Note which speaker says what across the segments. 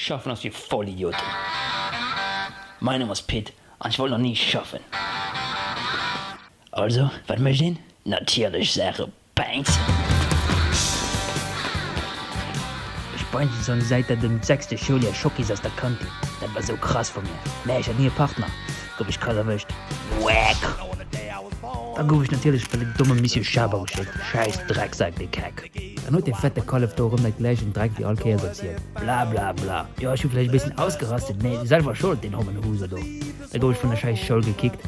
Speaker 1: Schaffen ass fir Vollidioten. Mein Numm ass Pit an ech wollt nach ni schaffen. Also, wat mécht een? Natierlech Saache beinzen. Ech beinzen schon säit der dem sechste Schouljoer Schockies aus der Kantin. Dat war sou krass vu mir. Mä ech hat ni e Partner. Gouf ech krass erwëscht. Wack! Da gouf ech natierlech bei den domme Monsieur Schaber geschéckt. Schäiss Drecksak, dee Keck. Dann huet dee fette Kallef do erëm dat gläichen Dreck wéi all Kéiers erzielt. Bla bla bla. Jo, ech hu vläicht e bëssen ausgerastet, mä selwer Schold, deen Hommenhuser do. Da gouf ech vun der schäiss Schoul gekickt.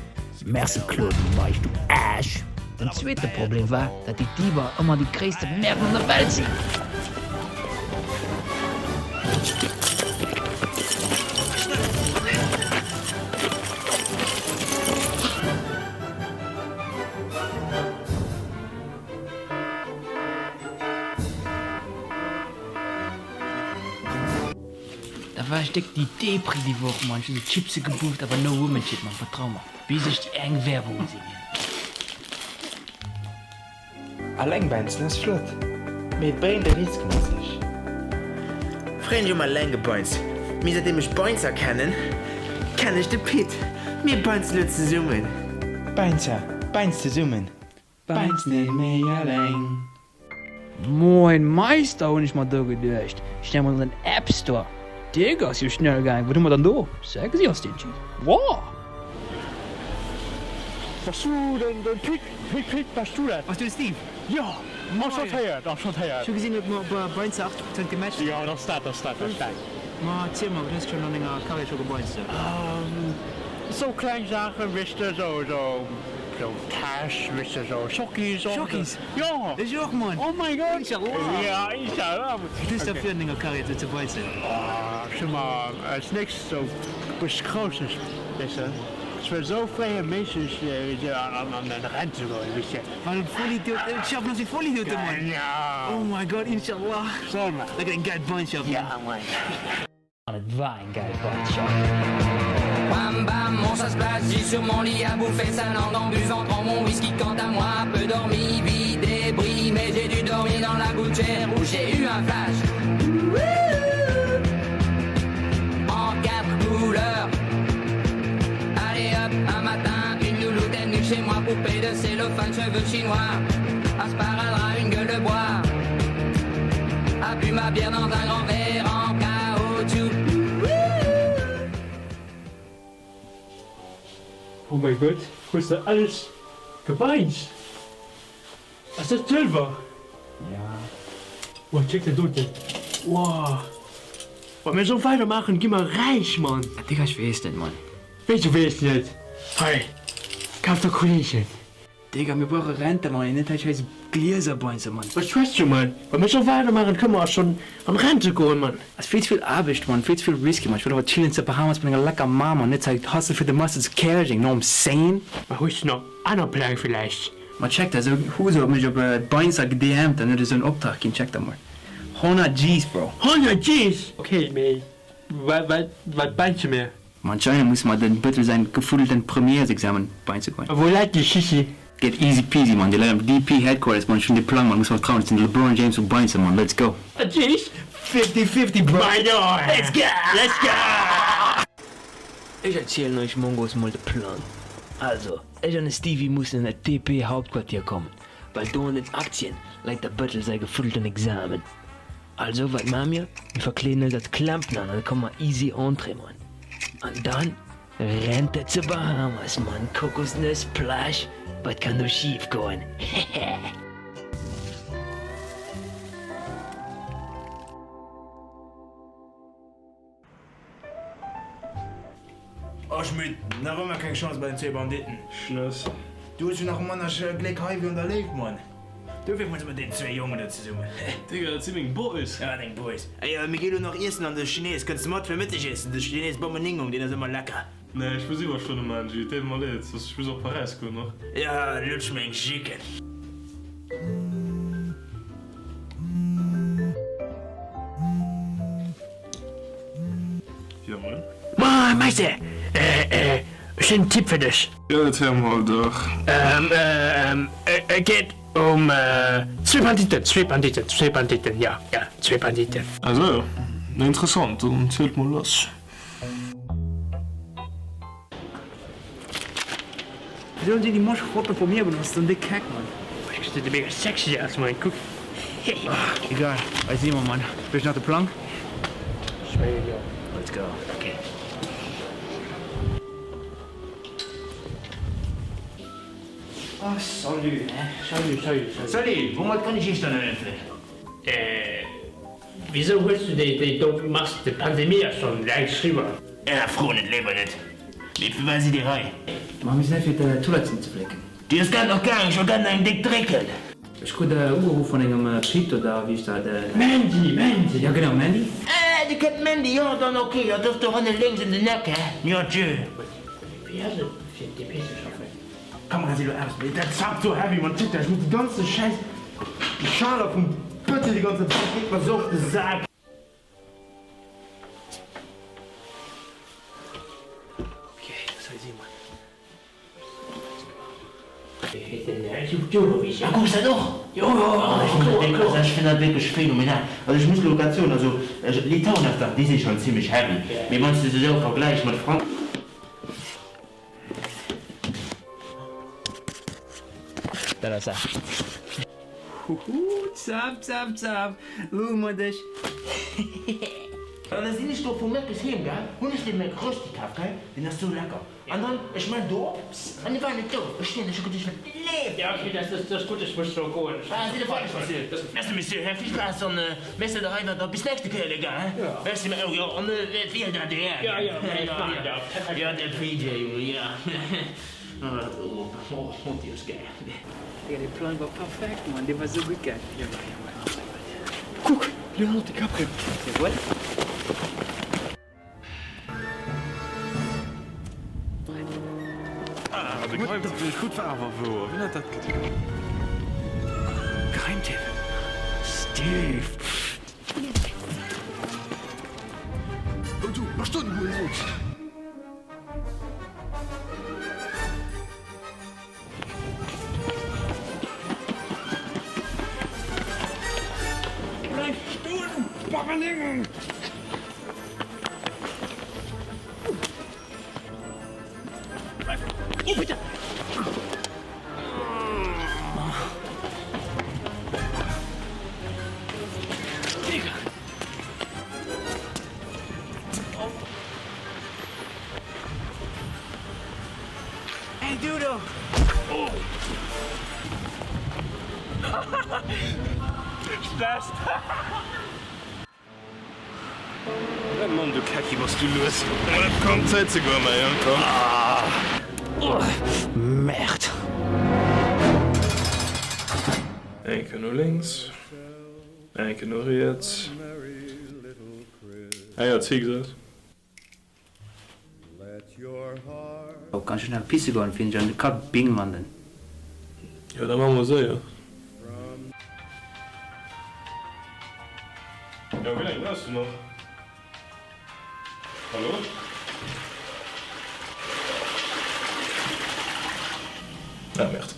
Speaker 1: Merci Claude Meisch, du Aarsch! Den zweete Problem war, dat déi Diber ëmmer déi gréisste Merden an der Welt sinn. Da war ech déck déi Depri déi Woch, Mann. Ech hu sou Chipse gebucht, awer no woman shit, Mann, vertrau mer, bis ech déi eng Werbung gesinn hunn.
Speaker 2: Alleng beinzen ass flott, mee et bréngt e Risk mat sech.
Speaker 3: Fréier hunn ech ëmmer alleng gebeinzt, mee säitdeem ech Beinzer kennen, kennen ech de Pit. Mir beinzen elo zesummen.
Speaker 2: Beinzer, beinz zesummen, beinz net méi alleng.
Speaker 1: Moin Meister, hunn ech mer do geduecht, schnell mol an den App Store. Digga, ass jo schnell gaang, wat hu mer dann do? Sexy ass deen Typ, wow!
Speaker 4: Bass du den den Pit Pit Pit bass du dat?
Speaker 5: Bass du de Steve?
Speaker 4: Jo! Enchantéiert enchantéiert!
Speaker 5: Ech hu gesinn huet mer op Beinze 80 Prozent gematcht.
Speaker 4: Jo dat ass dat dat ass dat dat ass dat.
Speaker 5: Ma erziel mer, wat hues de schonn an denger Karriär scho gebeinzt?
Speaker 4: Sou kleng Saachen, weess de, sou sou sou Cash, weess de, sou Schockies och.
Speaker 5: Schockies?
Speaker 4: Jo!
Speaker 5: Ech och, Mann!
Speaker 4: Oh mein Gott!
Speaker 5: Inshallah!
Speaker 4: Ja, inshallah!
Speaker 5: Wat hues de fir an denger Karriär sou ze beinzen?
Speaker 4: Oh, ech hu mer als nächst sou eppes Grousses, weess de. Ech wëll sou fréi wéi méiglech sou an an an Rente goen, weess de.
Speaker 5: Wat en Vollidiot! Ech schaffen als e Vollidiot, Mann!
Speaker 4: Ja!
Speaker 5: Oh mein Gott, inshallah!
Speaker 4: Soll mer!
Speaker 5: Dat gëtt eng gäil Beinschaft, Mann!
Speaker 4: Ja, Mann!
Speaker 1: An et war eng gäil Beitschaft.
Speaker 6: Bam bam mon ça se passe J'ai sur mon lit à bouffer sa langue en buvant grand mon whisky quant à moi peu dormi vie débris mais j'ai dû dormir dans la gouttière où j'ai eu un flash en quatre couleurs allez hop un matin une louloute est venue chez moi poupée de cellophane cheveux chinois un sparadrap une gueule de bois a bu ma bière dans un grand verre en caoutchouc.
Speaker 4: Oh mein Gott, hues de alles gebeinst? Ass dat Sëlwer?
Speaker 1: Ja.
Speaker 4: Wow, check dat doten. Wow. Wa mir esou weider maachen, gi mer räich, Mann.
Speaker 1: Digga, ech weess net, Mann.
Speaker 4: Wéi du weess net? Hei, kaf der Kolleegen.
Speaker 1: Digga, mir brauche Rente, Mann, net hei scheiss Glieser beinze, Mann.
Speaker 4: Wat schwätz du, Mann? Wa mir esou weidermaachen, kënne mer schonn an Rente goen, Mann.
Speaker 1: Ass vill ze vill Aarbecht, Mann, vill ze vill Risky, Mann. Ech wëll awer chillen zu Bahamas mat enger lecker Mam, Mann, net hei Hustle fir de Muscle zu Käerjeng, know what I'm saying?
Speaker 4: Ma hues du nach aner Pläng villäicht?
Speaker 1: Ma check dat, esou Huso huet mech op Beinzer gedm't an huet esou en Optrag ginn, check dat mol, 100 G's, Bro.
Speaker 4: 100 G's? Ok, mee wat wat beinze mir?
Speaker 1: Ma anscheinend musse mer den Bëttel säin gefuddelten Premièresexamen beinzegoen.
Speaker 4: A wou läit déi Schissi?
Speaker 1: Get easy peasy man, déi läit am DP Headquarters man, ech hunn de Plang man, muss vertrauen, ech sinn de LeBron James vu Beinze man, let's go!
Speaker 4: Jeez!
Speaker 1: 50 50 bro!
Speaker 4: Let's go! Let's go!
Speaker 1: Ech erzielen euch Mongos mol de Plang. Also, ech an de Stevie mussen an dat DP Hauptquartier kommen, well do an den Aktien läit der Bëttel säi gefuddelten Examen. Also wat maa mir? Mir verkleeden eis als Klempner an dann komme mer easy Entrée man. An dann Rente zu Bahamas man, Kokosnëss, Plage, wat kann do schief goen? Hehe.
Speaker 3: Oh Schmitt, nach ëmmer keng Chance bei den zwee Banditten.
Speaker 7: Schlëss.
Speaker 3: Du hues jo nach manner Gléck hei wéi an der Léift, Mann. Dofir wunns mat deenen zwee Jongen do zesummen.
Speaker 7: Digga, dat si meng Boys.
Speaker 3: Ja, deng Boys. Ey, mir gi lo nach iessen an de Chines. Kënns de mat fir Mëttegessen? De Chines Bommeningung, deen ass ëmmer lecker.
Speaker 7: Nee, ech muss Iwwerstonne maachen, G. Et deet mer leed, soss ech muss op Paräis goen och.
Speaker 3: Ja, lutsch meng Jicken.
Speaker 7: Jo, moin.
Speaker 4: Moin Meister, ech hunn en Tipp fir dech.
Speaker 7: Jo, erziel mol dach.
Speaker 4: Et geet ëm zwee Banditten, zwee Banditten, zwee Banditten, jo, jo, zwee Banditten.
Speaker 7: Ah sou, Na interessant, dann zielt mol lass.
Speaker 5: Wéi sollen si déi mosch Foto vu mir benotzen, déi Keck Mann. Ech gesäit mega sexy aus man, kuck.
Speaker 3: Egal, hei si mer Mann. Wësch nach de Plang?
Speaker 5: Ech mengen jo.
Speaker 3: Let's go.
Speaker 5: Ok.
Speaker 3: Oh salut hein.
Speaker 5: Salut, salut, salut.
Speaker 3: Salut, woumat kann ech iech dann hëllefen?
Speaker 4: Äh, wisou hues du déi déi domm Mask? D'Pandemie ass schon längst riwwer.
Speaker 3: Ah, fro net, léiwer net. Mee firwat sidd dir hei?
Speaker 1: Ma mir sinn hei fir d'Toiletten ze flécken.
Speaker 3: Déi ass grad nach gaang, ech war grad nach eng déck drécken.
Speaker 1: Ech krut ugeruff vun engem Pit oder wéi heescht dat?
Speaker 4: Mandy, Mandy!
Speaker 1: Jo genau, Mandy.
Speaker 3: Ah, dir kennt d'Mandy, jo dann ok, jo, dat ass do hanne lénks ëm den Eck, hä? Jo, tjö.
Speaker 4: Wéi ass et fir d'DP ze schaffen?
Speaker 3: D'Kamera si lo aus, mee dat zackt sou heavy man Twitter, ech muss déi ganze Schäiss Schaler vum Bëttel déi ganze Zäit, geet mer sou op de Sak.
Speaker 5: Ok, dat soll si man.
Speaker 3: Ja kucks dat och? Jo jo jo ech finn dat wierklech phänomenal. Also ech muss lo grad soen, also Litauen ass dach, déi si schon zimlech heavy, mee wanns de se sou vergläichs mat Frank.
Speaker 1: Dat ass se. Huhu, zap, zap, zap, hu mer dech.
Speaker 3: An da sinn ech do vu Märkes heem gaang, hunn ech dee McRösti kaf, gell, deen ass sou lecker. An dann, ech maan do op, an e war net do. Ech stinn, ech hu geduecht, wat leeft?
Speaker 4: Ja, okay, dat ass gutt, ech muss elo goen.
Speaker 3: Ah, sidd der fäerdeg, Monsieur? Merci, Monsieur, hä, vill Spaass an merci, datt der hei waart a bis nächste Kéier, les gars, hä? Merci, oh jo, an wiel dat, ja,
Speaker 4: Ja, ja, ech maachen dat, perfekt.
Speaker 3: Ja, de PJ, Junge, ja. Oh, oh, déi ass gäil.
Speaker 1: Digga, dee Plang war perfekt, Mann, dee war sou gutt, gell?
Speaker 2: Kuck, Leonardo DiCaprio.
Speaker 1: Jawohl.
Speaker 7: Ah, de Geheimtipp deen ech krut war awer wouer. Wien hat dat geduecht?
Speaker 1: Geheimtipp? Steve!
Speaker 7: Oh du, mach stoen, du Hurensohn!
Speaker 2: Bleif stoen, du Babbeling! Oh bitte! Digga!
Speaker 3: Hey Dudo! Oh! Schlecht!
Speaker 7: Oh Mann, du Kecki, bass du lues. Komm, Zäit ze goen, mäi Jong, komm.
Speaker 1: Merde!
Speaker 7: Eng Kéier no lénks, eng Kéier no riets. Ah jo, d'Zil gesäit.
Speaker 1: Oh, kann ech schnell pisse goen fir nicht an de Kack-Bing landen?
Speaker 7: Jo, da maache mer séier. Jo, wéi laang brauchs du nach? Hallo? Ah, merde.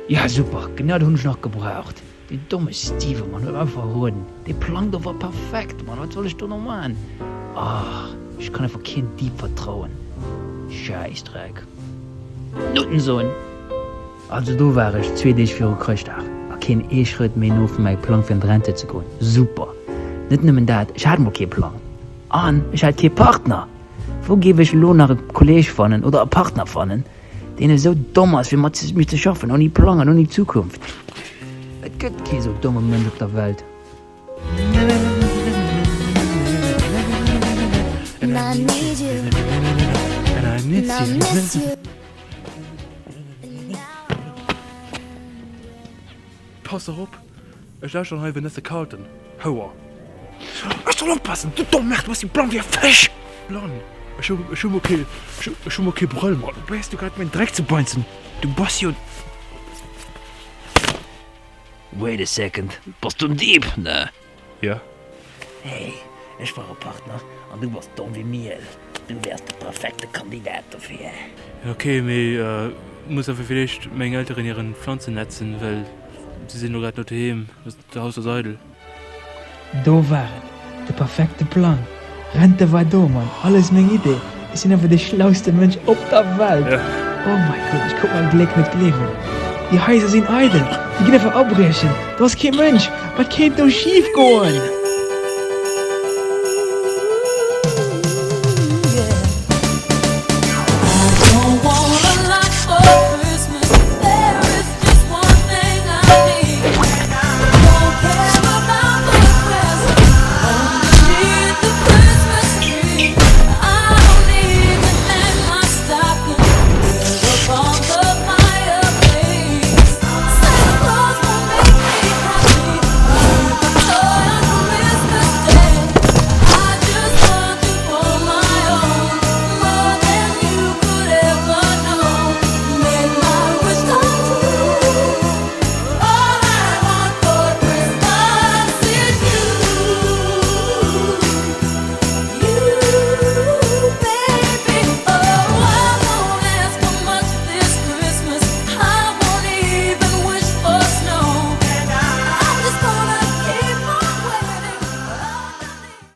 Speaker 1: Ja super, genau dat hunn ech nach gebraucht. Deen domme Steve Mann huet mech verroden. Dee Plang do war perfekt Mann, wat soll ech do nach man? Ahh, ech kann einfach keen Dieb vertrauen. Schäissdreck. Nuttensohn! Also do war ech zwee Deeg viru Chrëschtdag a keen ee Schrëtt méi no vu mäi Plang fir an d'Rente ze goen. Super! Net nëmmen dat, ech hat mol kee Plang an ech hat kee Partner. Wou géif ech elo nach e Kolleg fannen oder e Partner fannen, deen esou domm ass fir mat mir ze schaffen, ouni Plang an ouni Zukunft? Et gëtt kee sou domme Mënsch op der Welt.
Speaker 7: Pass dach op, ech lauschteren hei Vanessa Carlton, Houer.
Speaker 5: Ech soll oppassen, du domm Merde, du bass jo blann wéi e Fësch! Blann? Ech hu, ech hu mol kee, ech hu mol kee Brëll, Mann. Probéiers du grad mäin Dreck ze beinzen? Du bass jo.
Speaker 1: Wait a second, bass du en Dieb, ne?
Speaker 7: Jo.
Speaker 1: Hey, ech brauch e Partner an du bass domm wéi Miel. Du wäers de perfekte Kandidat dofir.
Speaker 7: Ok, mee muss awer villéicht meng Elteren hiren Pflanzen netzen, well si sinn elo grad net doheem, d'Haus ass eidel.
Speaker 2: Do war et, de perfekte Plang. Rente war do, Mann, alles meng Idee. Ech sinn einfach de schlauste Mënsch op der Welt. Oh mäi Gott, ech konnt mäin Gléck net gleewen. Déi Haiser sinn eidel, déi ginn einfach abriechen, do ass kee Mënsch. Wat kéint do schif goen?